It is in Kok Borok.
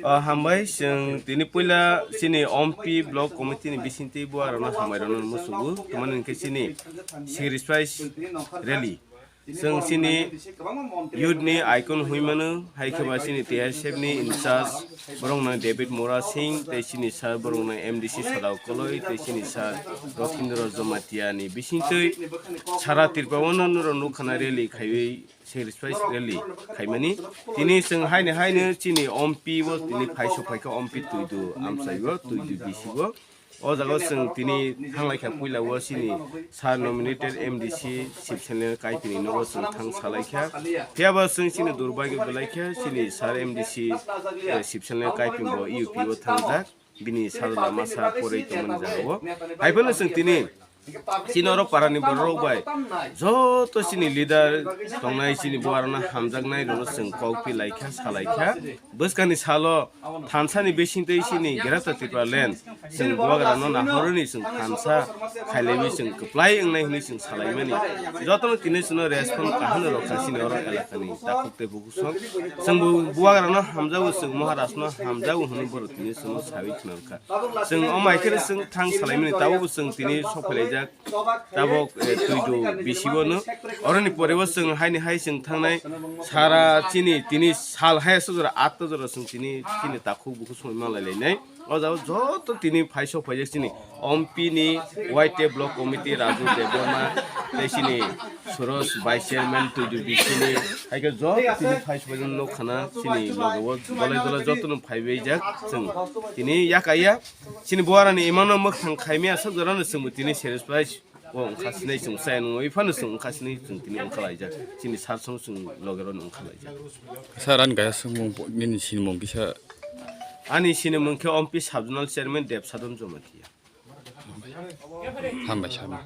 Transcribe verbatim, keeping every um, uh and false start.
Ah, hambai, chwng tini puila chini Ompi Block Committee ni bisingtwi buarokno hambai rwna musugo, tamani hwnkhe chini sacrifice rally. Chwng chini youth ni icon hwnwi mano, hai khe ba chini T S F ni in charge borok no David Mora Singh, tei chini sir borok no M D C Sadao Koloi, tei chini sir Rothindra Jamatia ni bisingtwi sara Tripura o no norok nukha na rally khaiwi sacrifice rally khaimani. Tini chwng haino haino chini Ompi o tini phaiso phaikha Ompi Tuidu amchai o, Tuidu B C o. O jaga o chwng tini thanglaikha puila o chini sir nominated M D C Shiv Sena Kaipini nogo chwng thang salaikha. Phiya ba chwng chini durbagyo belaikha chini sir M D C, eh, Shiv Sena Kaipin bo U P o thangjak. Bini sajla masa porwi tongmani jagao. Hai phano chwng tini chini oro parani borok bai joto chini leader tongnai, chini buarokno hamjaknai rokno chwng kok pi laikha, sa laikha. Bwskangni salo thansani bisingtwi chini Greater Tipraland chwng buagrano nahoroni chwng thansa khailaiwi chwng kwplai wngnai hwnwi chwng salaimani. Jotono tini chwngno respond kaham rwkha chini oro elakani takhuk tei bukhuk. Chwng bo buagrano hamjago, chwng Maharajno hamjago hwnwi borok tini chwngno sawi khna rwkha. Chwng o mai kheno chwng thang salaimani, tabukbo chwng tini sok phailaijak. Tabuk, eh, Tuidu B C o no. Oroni pore o chwng haini hai chwng thangnai sara chini tini sal hai aswk jora, atta jora chwng tini chini takhuk bukhuk songwi manlailainai. O jaga joto tini phaisok phaijak chini Ompi ni Y T F Block Committee Raju Debbarma, tei chini Suros Vice Chairman Tuidu B C ni, hai khe joto tini phaisok phaijak nukha na chini logo o dolai dolai joto no phaibaijak chwng tini yakaya chini buarani imang no mwkhang khaimya aswk jora no chwngbo tini sacrifice o wngkha sinai chwng chaya nungwi phano chwng wngkha sinai chwng tini wngkha laijak chini sar song chwng loge rok no wngkha laijak. Sir, ani kaisa swngmung po-, nini sinimung kisa? Ani sinimung khe Ompi Sub Zonal Chairman Dev Sadhan Jamatia. Hambai, hambai.